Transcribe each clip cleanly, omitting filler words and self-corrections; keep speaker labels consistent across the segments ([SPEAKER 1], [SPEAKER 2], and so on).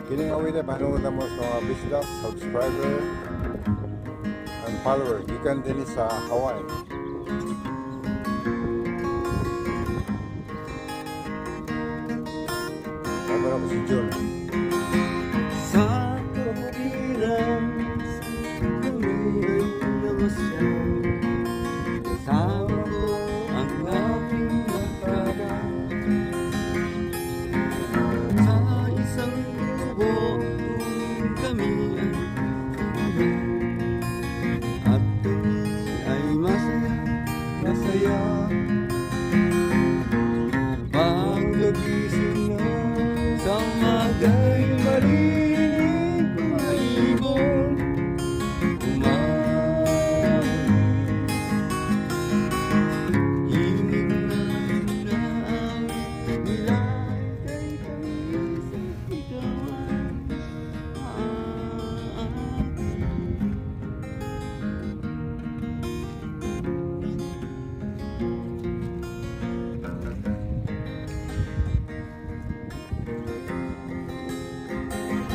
[SPEAKER 1] Kining awit ay pahinungdan namo sa mga bisdak, subscriber, and follower gikan dinhi sa Hawaii. Ako na ko si Jun.
[SPEAKER 2] Sa kabukiran, kami ay namasyal. Kasama ko ang aking barkada. Sa isang kubo, kami ay tumira. At kami ay masaya, masaya. Pagkagising na sa umaga'y marinig mga ibon umawit. Himig na inaawit nila kay tamis at ikaw ay akin.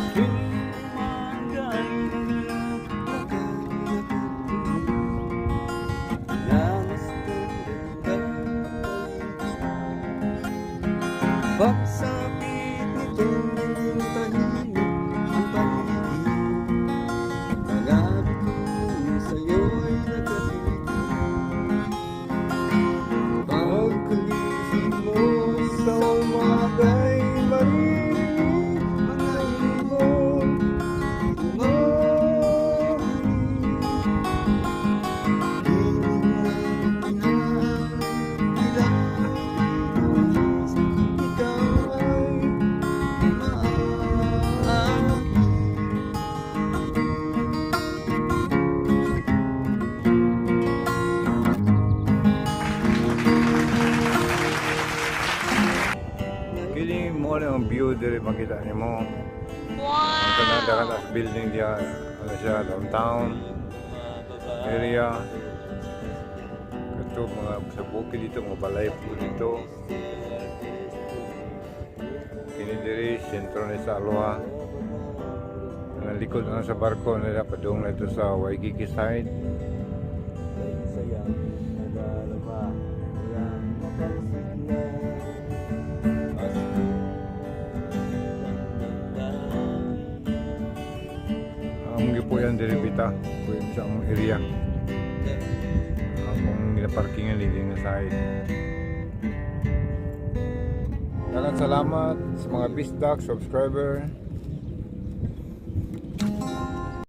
[SPEAKER 2] Tuwing umaga ay naglalakad nakatitingin. Pinagmasdan ganda ng paligid. Pagsapit nito, naging tahimik ang paligid. Mga labi kong sa'yo'y nakatitig.
[SPEAKER 1] Pagkagising mo sa umaga'y marinig mga ibon umawit.
[SPEAKER 2] Himig na inaawit nila kay tamis, ikaw ay maaakit.
[SPEAKER 1] Kini mo na ang view diri makita nimo. Ang kanang dagan as building diya, ano siya, downtown area. Kato mga sa bukid dito, mga balay po dito. Kini diri sentro ni sa Aloha. Ang likod na sa barko nila padung na ito sa Waikiki side.
[SPEAKER 2] Kay saya nadarama walang mapagsigla. Pasko ng damdamin.
[SPEAKER 1] Ang gipuy-an diri bita, puy sa among area. Akong ginaparkingan diri nga side. Daghang salamat sa mga bisdak, subscriber.